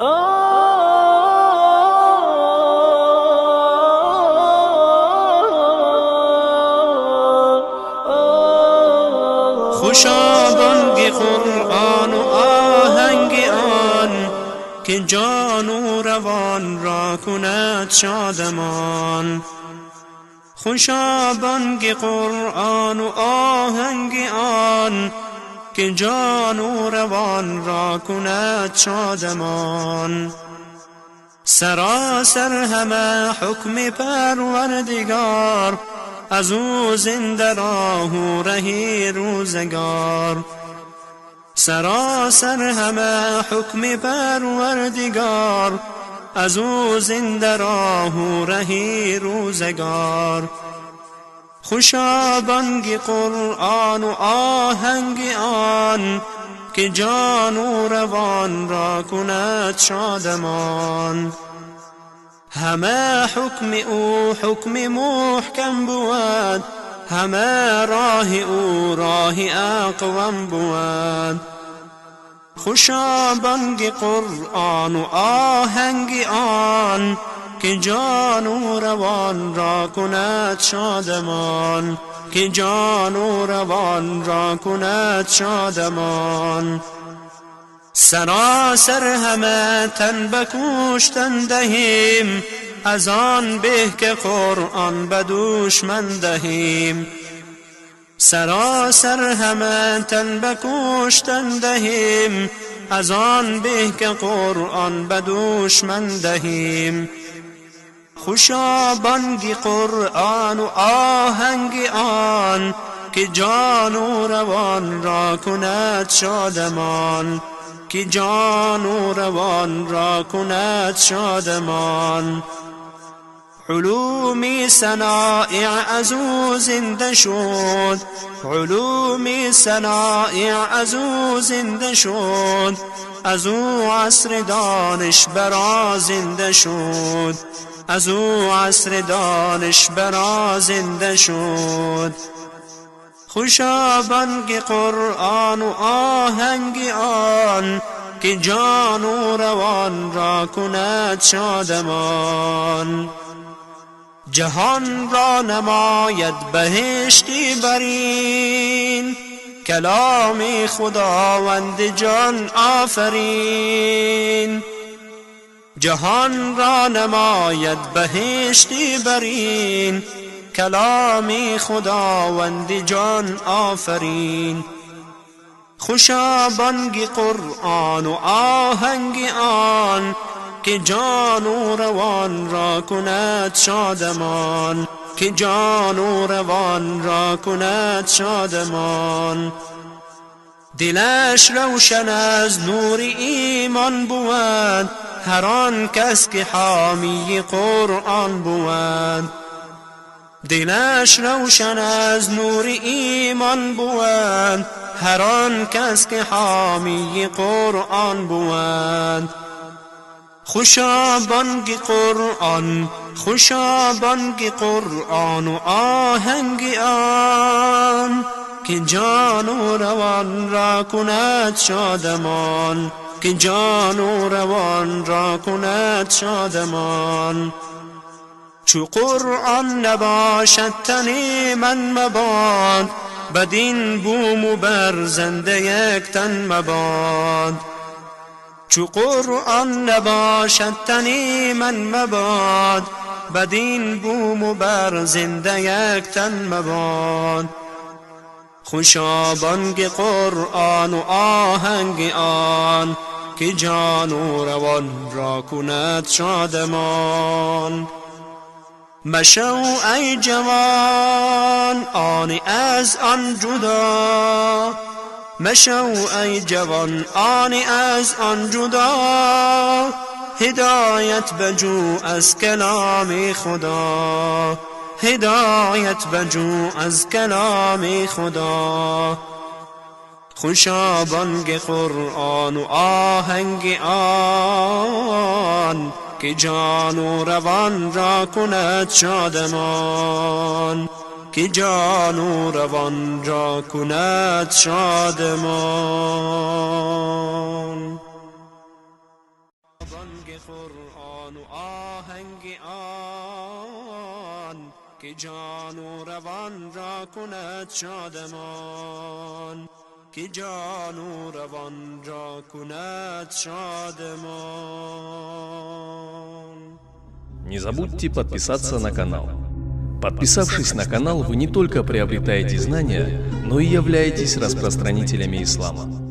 خوشا بانگ قرآن و آهنگ آن که جان و روان را کند شادمان. خوشا بانگ قرآن و آهنگ آن که جان و روان را کند شادمان. سراسر همه حکم پروردگار، از او زنده راه و رهی روزگار. سراسر همه حکم پروردگار، از او زنده راه و رهی روزگار. خوشا بانگ قرآن و آهنگ آن که جان و روان را کند شادمان. همه حکم او حکم محکم بود، همه راه او راه اقوم بود. خوشا بانگ قرآن و آهنگ آن که جان و روان را کند شادمان، که جان و روان را کند شادمان. سراسر همه تن بکوشتن دهیم، از آن به که قرآن به دشمن دهیم. سراسر همه تن بکوشتن دهیم، از آن به که قرآن به دشمن دهیم. خوشا بانگ قرآن و آهنگ آن که جان و روان را کند شادمان، که جان و روان را کند شادمان. علوم صنایع از او زنده شد، علوم صنایع از او زنده شد، از او عصر دانش برا زنده شد، از او عصر دانش برا زنده شد. خوشا بانگ قرآن و آهنگ آن که جان و روان را کند شادمان. جهان را نماید بهشتی برین، کلام خداوند جان آفرین. جهان را نماید بهشتی برین، کلام خداوند جان آفرین. خوشا بانگ قرآن و آهنگ آن که جان و روان را کند شادمان، که جان و روان را کند شادمان. دلش روشن از نور ایمان بود، هر آن کس که حامی قرآن بود. دلش روشن از نور ایمان بود، هر آن کس که حامی قرآن بود. خوشا بانگ قرآن، خوشا بانگ قرآن و آهنگ آن که جان و روان را کند شادمان، که جان و روان را کند شادمان. چو قرآن نباشد تن من مباد، بدین بوم و بر زنده یک تن مباد. چو قرآن نباشد تن من مباد، بدین بوم و بر زنده یک تن مباد. خوشا بانگ قرآن و آهنگ آن که جان و روان را کند شادمان. مشو ای جوان آن از آن جدا، مشو ای جوان آن از آن جدا، هدایت بجو از کلام خدا، هدایت بجو از کلام خدا. خوشا بانگ قرآن و آهنگ آن که جان و روان را کند شادمان، که جان و روان را کند شادمان. بانگ قرآن و آهنگ آن که جان و روان را کند شادمان که جان و روان را کند شادمان. Не забудьте подписаться на канал. Подписавшись на канал, вы не только приобретаете знания, но и являетесь распространителями ислама.